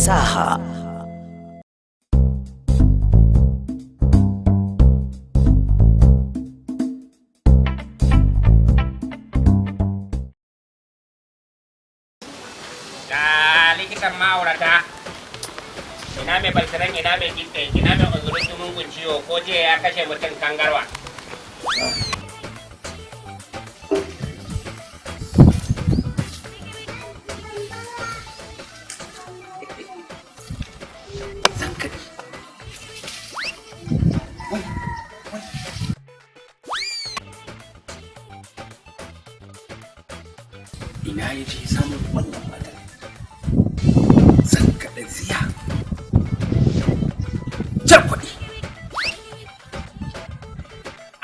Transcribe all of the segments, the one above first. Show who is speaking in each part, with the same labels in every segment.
Speaker 1: Fasaha.
Speaker 2: Ga likitan ma'aurata. Ina mai balsiran, ina mai gitse, ina mai uzurin mungun ciwo, ko jiya ya kashe mutum kangarwa.
Speaker 3: Zankaɗi. Wai, wai. Ina ya je samun wannan matar? Zankaɗa ziya. Jar kwaɗi.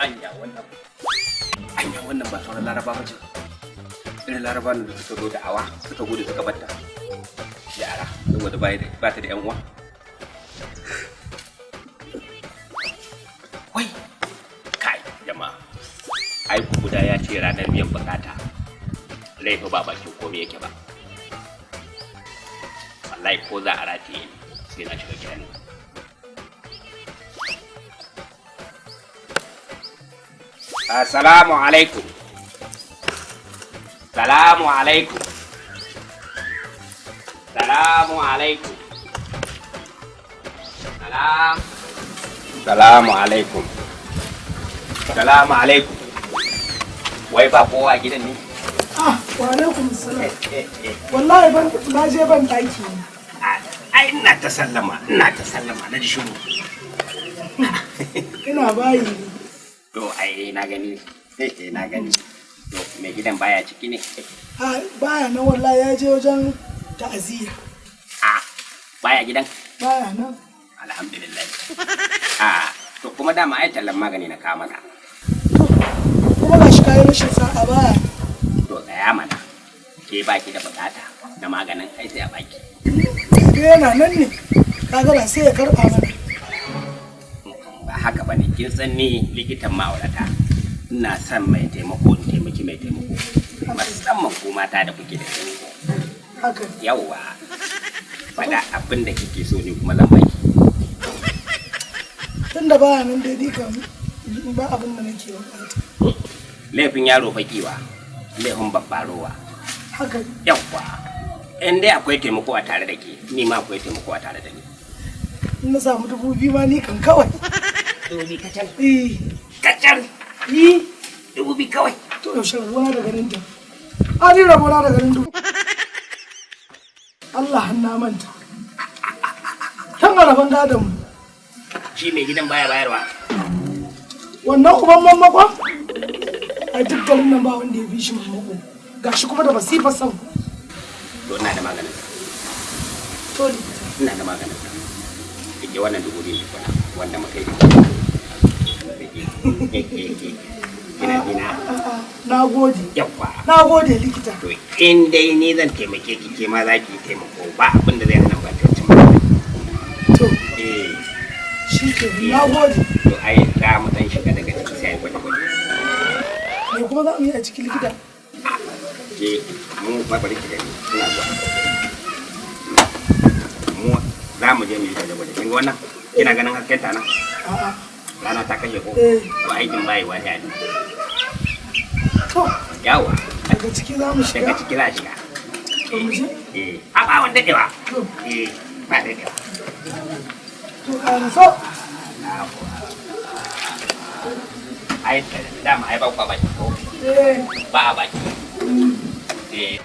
Speaker 3: Anya wannan. Anya wannan ba sauran laraba ba ce. Irin laraba da suka zo da awa suka gudu suka batta. Yara saboda ba ta da 'yan uwa. Wai,
Speaker 2: Kai, jama'a. Ai guda ya ce ranar biyan bukata. Laifi ba bakin komai yake ba. Wallahi ko za a rataye ni sai na shiga gidan nan. Assalamu alaikum. Salamu alaikum. Salamu alaikum. Salam. Salamu alaikum. Salamu alaikum. Wai ba kowa a gidan ne?
Speaker 4: Ah, wa alaikum salam. Wallahi ban na je ban daki ne.
Speaker 2: Ai ina ta sallama, ina ta sallama na ji shiru.
Speaker 4: Ina bayi ne.
Speaker 2: To ai na gani, eh na gani. To mai gidan baya ciki ne?
Speaker 4: Ah, baya nan wallahi ya je wajen ta'aziyya.
Speaker 2: A baya gidan?
Speaker 4: Baya nan.
Speaker 2: Alhamdulillah. A to kuma dama ai tallan magani na kawo maka.
Speaker 4: Kuma gashi kayi rashin sa'a baya.
Speaker 2: To tsaya mana. Ke baki da bukata na maganin ai sai a baki.
Speaker 4: Dai yana nan ne. Kaga ba sai ya karba mana.
Speaker 2: Ba haka ba ne, kin san ni likitan ma'aurata. Ina son mai taimako in taimaki mai taimako. Musamman ku mata da kuke da taimako.
Speaker 4: Haka ne.
Speaker 2: Yawwa. Faɗa abin da kike so ni kuma zan baki.
Speaker 4: Tunda baya nan dai ni kam ba abin da nake bukata.
Speaker 2: Laifin yaro fakiwa, laifin babba rowa.
Speaker 4: Haka ne.
Speaker 2: Yawwa. In dai akwai taimako a tare da ke, ni ma akwai taimako a tare da ni.
Speaker 4: In na samu 2000 ma ni kan kawai.
Speaker 2: 2000 kacal.
Speaker 4: Eh,
Speaker 2: Kacal.
Speaker 4: ni
Speaker 2: 2000 kawai.
Speaker 4: to yaushe rabona da ganin ta. A ni rabona da ganin dubu. Allah na manta. Kan araban gadon mu.
Speaker 2: Shi mai gidan baya bayarwa.
Speaker 4: Wannan uban mammakon ai duk garin nan ba wanda ya fi shi mammako gashi kuma da masifar son
Speaker 2: To ina da maganin sa.
Speaker 4: to likita
Speaker 2: Ina da maganin sa. Rike wannan 2000 tukuna wanda muka yi. Rike. Kina jina.
Speaker 4: A'a, na gode.
Speaker 2: Yawwa.
Speaker 4: Na gode likita.
Speaker 2: To in dai ni zan taimake ki, ke ma za ki yi taimako, ba abin da zai hana ba ta cin magani.
Speaker 4: To
Speaker 2: Eh.
Speaker 4: shi ke na gode.
Speaker 2: To ai za mu dan shiga daga ciki sai ai gwaje-gwaje.
Speaker 4: Me kuma za mu yi a cikin likita?
Speaker 2: Ke mu ba bari ki gani ina zuwa. Mu za mu je mu yi gwaje-gwaje. Kin ga wannan? Kina ganin hasken ta nan?
Speaker 4: A'a.
Speaker 2: Rana ta kashe ko?
Speaker 4: Eh.
Speaker 2: To aikin bayi wa ya ne.
Speaker 4: To
Speaker 2: Yawa.
Speaker 4: daga ciki za mu shiga.
Speaker 2: Daga ciki za a shiga.
Speaker 4: To mu je.
Speaker 2: Eh. A ba wanda daɗewa.
Speaker 4: To.
Speaker 2: Eh. Ba daɗewa.
Speaker 4: To ƙara so.
Speaker 2: Ai dama ai ba kwa baki ko?
Speaker 4: Eh.
Speaker 2: Ba a baki. Eh.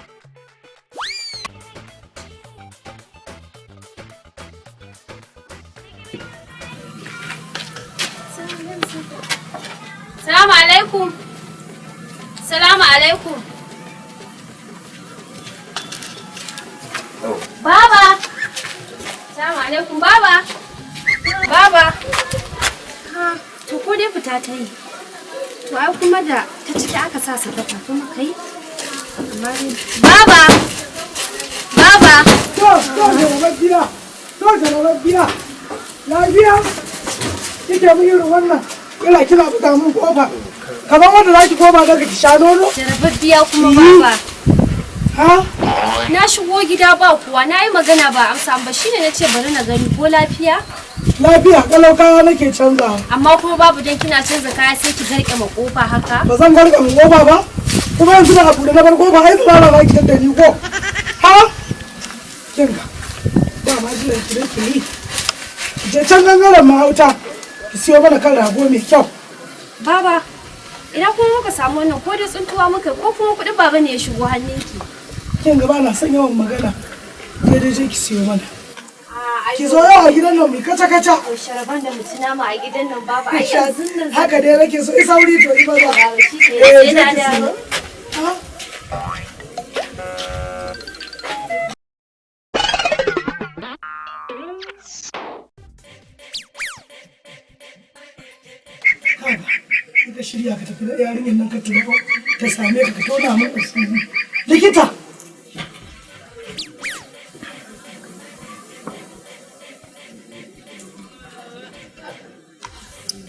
Speaker 5: Salamu alaikum. Salamu alaikum. Baba. Salamu alaikum baba. Baba. Ha, to ko dai fita ta yi. To ai kuma da ta ciki aka sa sadaka kuma kai. Amma dai Baba. Baba.
Speaker 4: To jarabar biya. To jarabar biya. Lafiya. Kike mun irin wannan. Kina kina buga mun kofa. Kamar wanda za ki koma daga ki sha nono.
Speaker 5: Jarababbiya kuma baba.
Speaker 4: Ha?
Speaker 5: Na shigo gida ba kuwa, na yi magana ba amsa ba, shine na ce bari na gani ko lafiya.
Speaker 4: Lafiya kalau, kaya nake canzawa.
Speaker 5: Amma kuma babu dan kina canza kaya sai ki garke ma kofa haka.
Speaker 4: Ba zan garka mu kofa ba? Kuma yanzu da abu da na bar kofa ai tsara ba ki da ni ko. Ha? Kinga. Ba ma jiran ki nake yi. Ki je can gangaren mahauta. Ki siyo mana kan rago mai kyau.
Speaker 5: Baba, ina kuma muka samu wannan? Ko dai tsuntuwa muka, ko kuma kuɗin baba ne ya shigo hannunki?
Speaker 4: Kin ga ba na son yawan magana. Ke dai je ki siyo mana.
Speaker 5: A
Speaker 4: Ki zo yau a gidan nan mu kaca kaca.
Speaker 5: Sharaban da mu ci nama a gidan nan, baba. Ai yanzu nan zan
Speaker 4: Haka dai nake so, isa wuri to iba za.
Speaker 5: Baba, shi ke
Speaker 4: Eh,
Speaker 5: sai
Speaker 4: je
Speaker 5: na
Speaker 4: ki siyo.
Speaker 5: dawo.
Speaker 4: Ha? Kaga, in ka shirya ka tafi da yarinyar nan ka tuno ta same ka ka tona min asiri. Likita!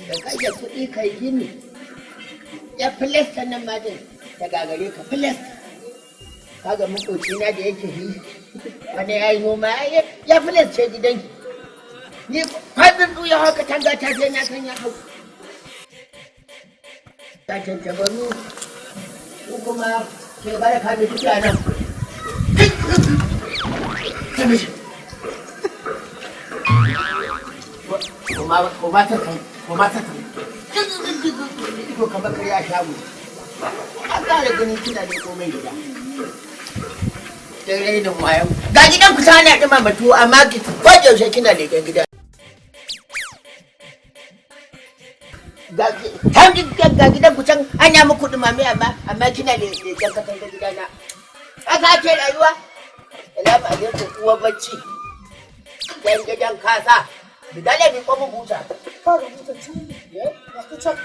Speaker 1: Ka kashe kuɗi kai gini, ya filasta nan ma din ta gagare ka filasta. Kaga makocina da yake yi wani ya yi noma ya filasce gidan shi. Ni kwazin ya hau katanga ta sai na san ya hau. Ta tantabaru ko kuma ke baraka da kuke a nan. Ko ma ta kan, ko ma ta kan ido kamar kare a shago. An ƙara ganin kina ne komai gida dan rainin wayo. Ga gidan ku tana ɗumama tuwo, amma ki ko yaushe kina leƙen gida. Ga can ga gidan ku can ana muku ɗumame, amma kina leƙen katangar gidana. Haka ake rayuwa? Salamu alaikum, uwar bacci. Dan gidan kasa. Bidale mi ko buta.
Speaker 4: Kaga buta can, ga ta can.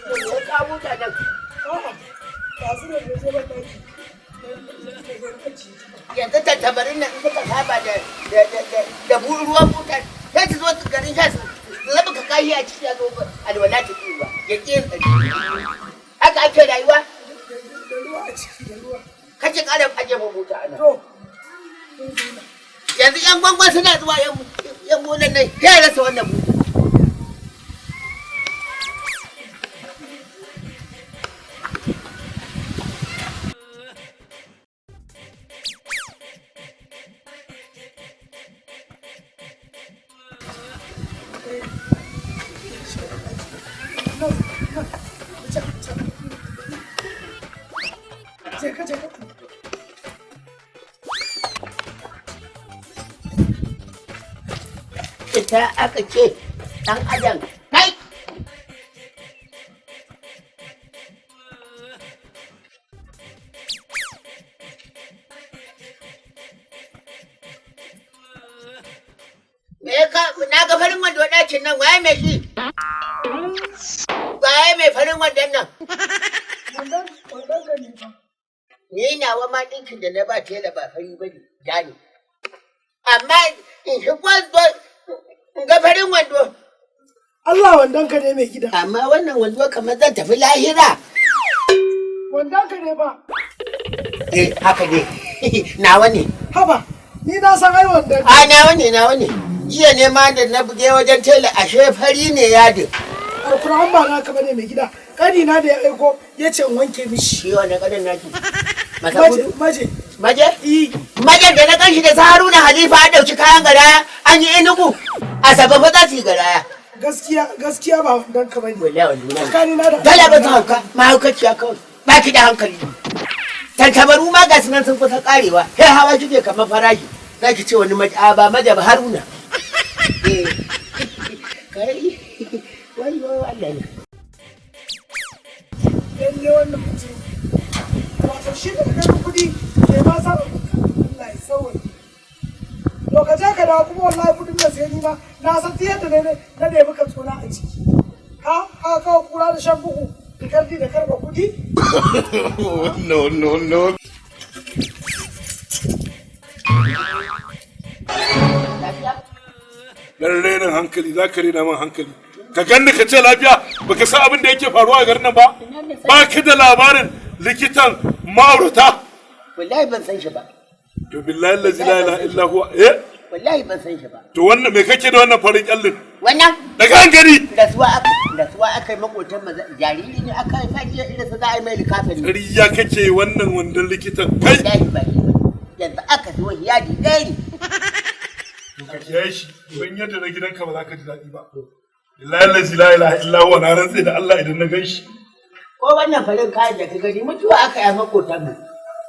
Speaker 1: Ya ka buta nan.
Speaker 4: A'a, ba su da je ban daki.
Speaker 1: Yanzu tattabarin nan in suka saba da ruwan butar, sai su zo su garin sha su zama ka kayi a ciki, ya zo alwala ta ƙi ba ya ƙi yin tsarki. Haka ake rayuwa?
Speaker 4: Da ruwa a ciki, da ruwa.
Speaker 1: Kace ƙara aje mu buta a nan.
Speaker 4: To,
Speaker 1: Yanzu yan gwangwan suna zuwa yan gonan nan ya rasa wannan buta.
Speaker 4: Can, can. Je ka, je ka.
Speaker 1: Ita aka ce ɗan adam kai. Me ya ka na ga farin wando ɗakin nan? Waye mai shi? Waye mai farin wandon nan?
Speaker 4: Wandon ka ne fa.
Speaker 1: Ni nawa ma ɗinkin da na ba tela ba fari ba ne, ja ne. Amma in shigo in ga farin wando.
Speaker 4: Allah, wandon ka ne, mai gida.
Speaker 1: Amma wannan wando kamar zan tafi lahira.
Speaker 4: Wandon ka ne ba.
Speaker 1: Eh, haka ne, nawa ne.
Speaker 4: Haba, ni na san ai wandon ka.
Speaker 1: A, nawa ne, nawa ne. Jiya ne ma da na buge wajen tela, ashe fari ne yadin.
Speaker 4: Alkur'an ba naka bane, mai gida. Kani na da ya aiko ya ce in wanke mishi.
Speaker 1: Shi wannan kanin naki?
Speaker 4: Maje,
Speaker 1: Masa
Speaker 4: maje.
Speaker 1: Maje?
Speaker 4: I,
Speaker 1: Majen da na ganshi da su Haruna Halifa an ɗauki kayan garaya an yi Enugu. Asabe fa za su yi garaya.
Speaker 4: Gaskiya, gaskiya ba wandon ka bane.
Speaker 1: Wallahi wando na ne.
Speaker 4: Tsakani na da
Speaker 1: Dala ba ta hauka, mahaukaciya kawai. Ba ki da hankali. Tantabaru ma ga su nan sun kusa karewa. Sai hawa kike kamar farashi. Za ki ce wani maje, a ba maje ba, Haruna. Eh. Kai, wai Allah ne.
Speaker 4: Lalle wannan mutum. Wato shi da ganin kuɗi bai ma san Allah ya sauwaƙe. To ka je ka dawo kuma, wallahi kuɗin nan sai ni ma na san ta yadda ne na nemi ka tsona a ciki. Ha, ha kawo kura da shan bugu, ikardi da karɓa kuɗi.
Speaker 6: No, no, no.
Speaker 1: Lafiya?
Speaker 6: Dan renin hankali, za ka rena min hankali. Ka ganni ka ce lafiya, baka san abin da yake faruwa a garin nan ba? Ba ka da labarin likitan ma'aurata?
Speaker 1: Wallahi ban san shi ba.
Speaker 6: To billahi allazi la ilaha illa huwa, eh.
Speaker 1: Wallahi ban san shi ba.
Speaker 6: To wannan me kake da wannan farin kyallin?
Speaker 1: Wannan
Speaker 6: Daga hankali.
Speaker 1: rasuwa aka yi makotan maza, jariri ne aka haifa jiya, irin sa za a yi mai likafani.
Speaker 6: Ƙarya kake, wannan wandon likitan kai.
Speaker 1: Wallahi ba shi ba. Yanzu aka zo yadi ɗaya ne.
Speaker 6: To ka kiyaye shi, don yadda na gidanka ba za ka ji daɗi ba. Billahi allazi la ilaha illa huwa, na rantse da Allah idan na gan shi.
Speaker 1: Ko wannan farin kayan da ka gani, mutuwa aka yi makotan mu.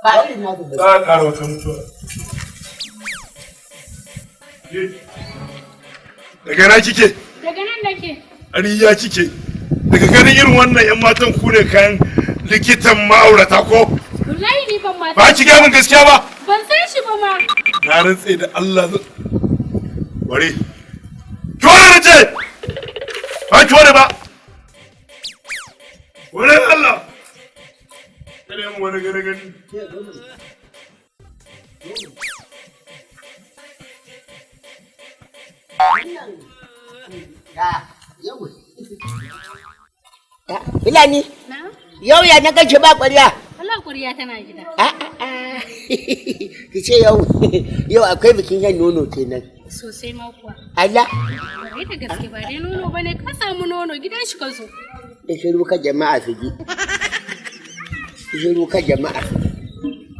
Speaker 1: Ba irin nasu ba.
Speaker 6: Za a ƙara wata mutuwa. Ke, daga ina kike?
Speaker 7: Daga nan nake.
Speaker 6: Ƙarya kike. Daga ganin irin wannan 'yan matan, ku ne kayan likitan ma'aurata ko?
Speaker 7: Wallahi ni ban ma
Speaker 6: Ba ki gaya min gaskiya ba?
Speaker 7: Ban san shi ba ma.
Speaker 6: Na rantse da Allah ware. Ki ware na ce! Ba ki ware ba! Ware Allah! Kada yin wani gani gani.
Speaker 1: Ya, yau. Ya, Fulani,
Speaker 7: Na?
Speaker 1: yau ya na gashi ba ƙwarya.
Speaker 7: Allah, ƙuriya tana gida.
Speaker 1: A a a. Ki ce yau, yau akwai bikin yan nono kenan.
Speaker 7: Sosai ma kuwa.
Speaker 1: Allah,
Speaker 7: Kwarai da gaske, ba dai nono bane, ka samu nono gidan shi ka zo.
Speaker 1: Da shiru ka jama'a su ji. Shiru ka jama'a su ji.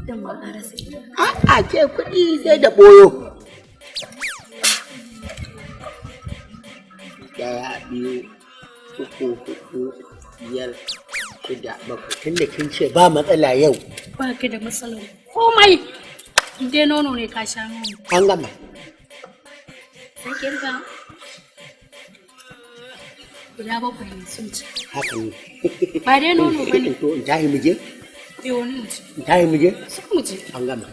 Speaker 5: Dan ma ƙarasa ina.
Speaker 1: A'a, ke kuɗi sai da ɓoyo. Ɗaya, biyu, uku, huɗu, biyar, shida, bakwai. Tunda kin ce ba matsala yau.
Speaker 7: Ba ka da matsalar komai. In dai nono ne, ka sha nono.
Speaker 1: An gama.
Speaker 7: Sai kirga. Guda bakwai ne sun ci.
Speaker 1: Haka ne.
Speaker 7: Ba dai nono bane.
Speaker 1: To in tahi mu je?
Speaker 7: Eh, wani mu ci.
Speaker 1: In tahi mu je?
Speaker 7: Sai mu je.
Speaker 1: An gama.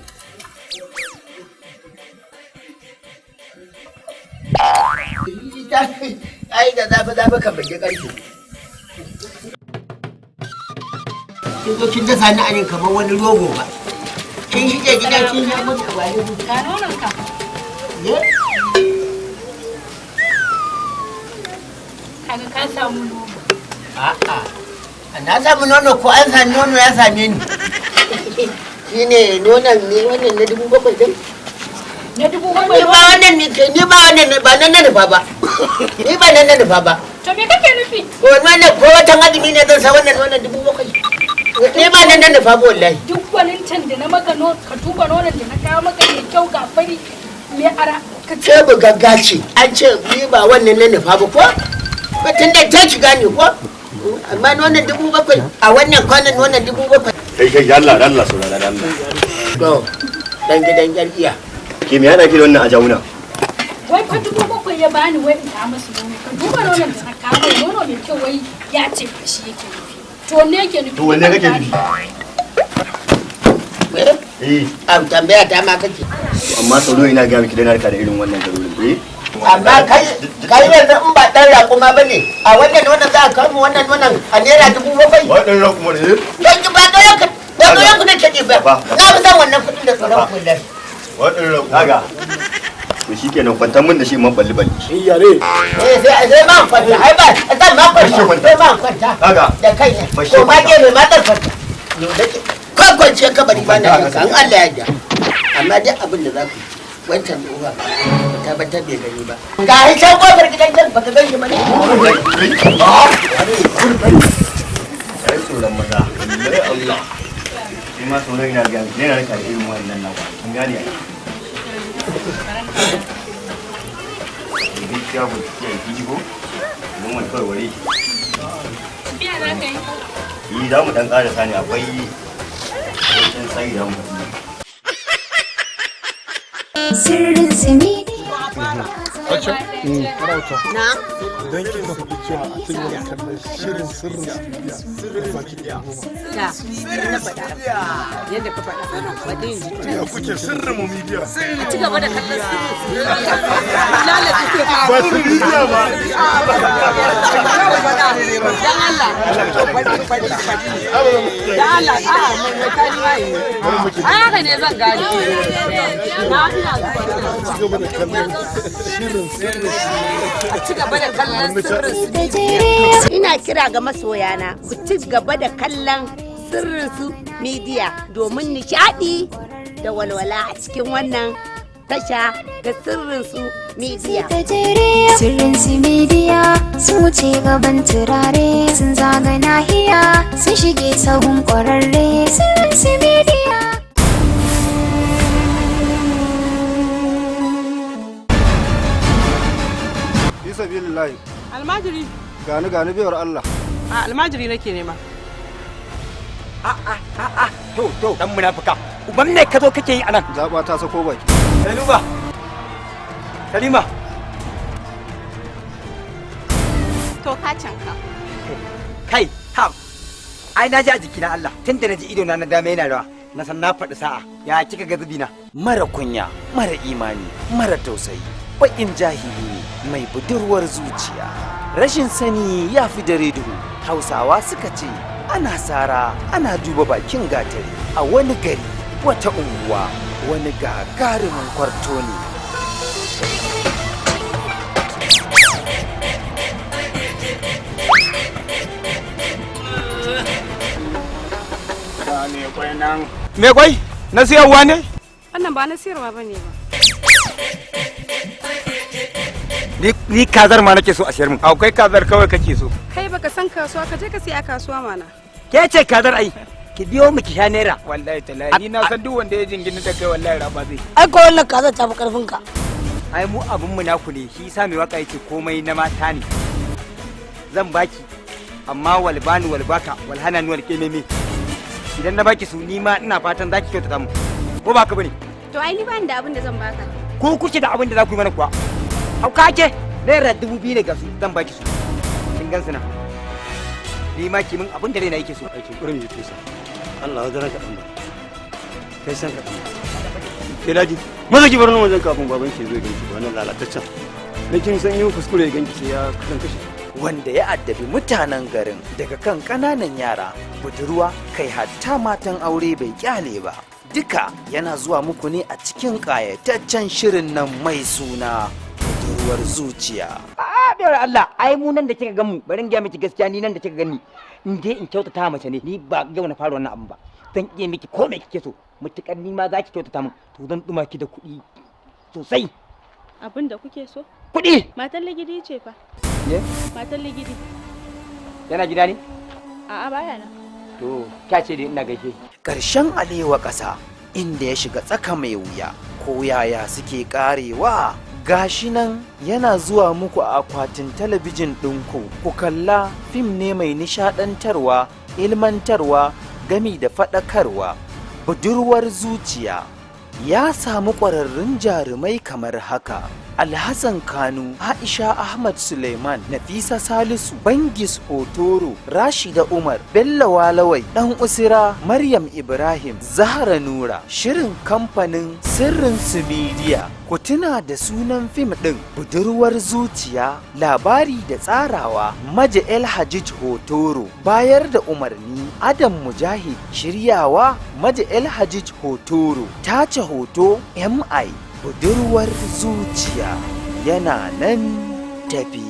Speaker 1: Ai da zafi zafi kan bage ƙarfi. Kin zo kin dasa ni a nan kamar wani rogo ba. Kin shige gida kin sha mun wani.
Speaker 7: Ga nonon ka.
Speaker 1: Ye?
Speaker 7: Kaga ka samu nono.
Speaker 1: A'a. Na samu nono ko an sami nono ya same ni. Shi ne nonon ne wannan na 7,000 din?
Speaker 7: Na dubu
Speaker 1: Ni
Speaker 7: bakwai.
Speaker 1: ba wannan ne ni ba wannan ne ba nan na nufa ba. Ni ba nan na nufa ba.
Speaker 7: To me kake nufi?
Speaker 1: Ko wannan ko watan azumi ne zan sa wannan nonon 7,000. Ni ba nan na nufa ba wallahi.
Speaker 7: Duk gwanintan da na maka, no ka duba nonon da na kawo maka mai kyau, ga fari mai ara ka
Speaker 1: Ce bu gaggace an ce ni ba wannan na nufa ba ko? Ba tun da ta shiga ne ko? Amma nonon 7,000 a wannan kwanan nonon 7,000.
Speaker 8: Kai kai, Allah Allah, saurara da Allah.
Speaker 1: To dan gidan yar iya.
Speaker 8: Ke, me yana ki da wannan ajawuna?
Speaker 7: Wai fa 7,000 ya bani, wai in kawo masa nono. Ka duba nonon da na kawo mai, nono mai kyau, wai ya ce ba shi yake nufi. To wanne yake nufi?
Speaker 8: To wanne kake nufi?
Speaker 1: Eh?
Speaker 8: Eh.
Speaker 1: Am tambaya ta ma kake.
Speaker 8: To amma sauro ina ga miki dai na rika da irin wannan garurin. Eh.
Speaker 1: Amma kai kai yanzu in ba dan raƙuma ba ne a wannan nonon za a kawo mu wannan nonon a naira 7,000.
Speaker 8: Wai dan raƙuma ne?
Speaker 1: Don ki ba doyan ka ba, doyan ku nake ji ba.
Speaker 8: Ba, ba.
Speaker 1: Na fi son wannan kuɗin da tsoron kullum.
Speaker 8: Wai dan raƙuma. Kaga. To shikenan, kwantar mun da shi man balli balli.
Speaker 1: Eh, sai sai ma kwanta, ai ba zan ma
Speaker 8: Bashi
Speaker 1: kwanta,
Speaker 8: kwanta.
Speaker 1: sai ma kwanta.
Speaker 8: Kaga.
Speaker 1: Da kai ne.
Speaker 8: Bashi
Speaker 1: Ko ma
Speaker 8: kwanta.
Speaker 1: gefe ma zan kwanta. Yau da ke ko kwanciyar kabari ba na
Speaker 8: Kwanta a
Speaker 1: jinka in Allah ya yarda. Amma duk abin da za ku yi, wancan tsohuwa ba tabbatar bai gani ba. Ga shi can kofar gidan can, baka gan shi ba ne.
Speaker 8: Ai tsoron maza. Lai Allah. Ni ma sauro ina ga miki dai na rika da irin wannan nawa. Kin gane ai. Bi ya bu ki ai kiji ko? Mun wani kawai ware.
Speaker 7: Biya za ka yi.
Speaker 8: Yi za mu dan ƙarasa ne, akwai wancan tsayi da mu tafi.
Speaker 5: Sirrin simi.
Speaker 6: Idan kika faɗi cewa a cikin wani kallon shirin sirrin media baki 10,000.
Speaker 9: Da, na faɗa. Yadda ka faɗa, faɗi in ji.
Speaker 6: Ya kuke sirrin mu media?
Speaker 9: A ci gaba da kallon sirrin su. Lalace sai ka.
Speaker 6: Ba su media ba.
Speaker 9: Dan Allah, faɗi, faɗi, faɗi. Dan Allah, a'a, mai mai tani ma yi. Ai haka ne zan gane. Na ina zuwa, ina
Speaker 6: Ci
Speaker 9: zuwa.
Speaker 6: gaba da kallon shirin sirrin
Speaker 9: A ci gaba da kallon sirrin su.
Speaker 10: Ina kira ga masoyana ku ci gaba da kallon Sirrin Su Media domin nishadi da walwala a cikin wannan tasha ta Sirrin Su Media.
Speaker 11: Sirrin Su Media sun wuce gaban turare, sun zaga nahiya, sun shige sahun kwararre. Sirrin Su Media.
Speaker 12: Fi sabilillahi.
Speaker 9: Almajiri.
Speaker 12: Gani gani biyar Allah.
Speaker 9: A almajiri nake nema.
Speaker 13: A to to, dan munafuka. Uban me ka zo kake yi anan?
Speaker 12: Zaba ta sako baki.
Speaker 13: Salima. Salima.
Speaker 9: To ka canka.
Speaker 13: Kai, ha. Ai na ji a jikina Allah, tunda na ji ido na na dama yana rawa. Na san na faɗi sa'a. Ya kika ga zubina?
Speaker 14: Mara kunya, mara imani, mara tausayi, baƙin jahili ne mai budurwar zuciya. Rashin sani ya fi dare duhu. Hausawa suka ce, ana sara, ana duba bakin gatari. A wani gari, wata unguwa, wani gagarumin kwarto ne.
Speaker 13: Me kwai? Na siyarwa ne?
Speaker 9: Wannan ba na siyarwa bane ba.
Speaker 13: Ni kazar ma nake so a siyar min.
Speaker 15: Akwai kazar kawai kake so.
Speaker 9: Kai baka san kasuwa, ka je ka siya a kasuwa mana.
Speaker 13: Ke ce kazar ai. Ki biyo mu ki sha naira.
Speaker 15: Wallahi tallahi ni na san duk wanda ya jingina da kai wallahi raba zai.
Speaker 4: Ai ko wannan kazar ta fi karfin ka.
Speaker 13: Ai mu abun mu naku ne, shi yasa mai waka yake komai na mata ne. Zan baki amma walbani walbaka walhanani walkememe. Idan na baki su ni ma ina fatan zaki kyautata mu. Ko ba ka bane?
Speaker 5: To ai ni bani da abin da zan baka.
Speaker 13: Ko kuke da abin da za ku yi mana kuwa? Hauka ke ₦2000 ne ga su zan baki su. Kin gan su nan. Ni ma ki min abin da raina yake so.
Speaker 12: Aikin kurin ji tusa. Allah ya ka dan ba. Kai san ka dan ba. Ke ladi, maza ki bar nan wajen kafin baban ki zo ganki wannan lalataccen. Na kin san yin kuskure ganki sai ya kusan kashe.
Speaker 14: Wanda ya addabi mutanen garin daga kan ƙananan yara, budurwa, kai hatta matan aure bai kyale ba. Duka yana zuwa muku ne a cikin ƙayataccen shirin nan mai suna Budurwar Zuciya.
Speaker 13: A biyar Allah, ai mu nan da kika gan mu, bari in gaya miki gaskiya, ni nan da kika gani, in dai in kyautata mace ne, ni ba yau na fara wannan abin ba. Zan iya miki ko me kike so, mutukar ni ma za ki kyautata min, to zan duma ki da kuɗi sosai.
Speaker 7: Abin da kuke so?
Speaker 13: Kuɗi!
Speaker 7: Matan ligidi ce fa.
Speaker 13: Ye?
Speaker 7: Matan ligidi.
Speaker 13: Yana gida ne?
Speaker 7: A'a baya nan.
Speaker 13: To, kya ce dai ina gaishe.
Speaker 14: Ƙarshen alewa ƙasa inda ya shiga tsaka mai wuya, ko yaya suke ƙarewa? Gashi nan yana zuwa muku a akwatin talabijin ɗinku, ku kalla. Fim ne mai nishaɗantarwa, ilmantarwa, gami da faɗakarwa. Budurwar Zuciya ya samu ƙwararrun jarumai kamar haka: Alhassan Kanu, Aisha Ahmad Suleiman, Nafisa Salisu, Bangis Hotoro, Rashida Umar, Bello Walawai, Dan Usira, Maryam Ibrahim, Zahra Nura. Shirin kamfanin Sirrin Su Media. Ku tuna da sunan fim ɗin Budurwar Zuciya, labari da tsarawa Maje El Hajij Hotoro, bayar da umarni Adam Mujahid, shiryawa Maje El Hajij Hotoro, tace hoto MI. Budurwar Zuciya yana nan tafi.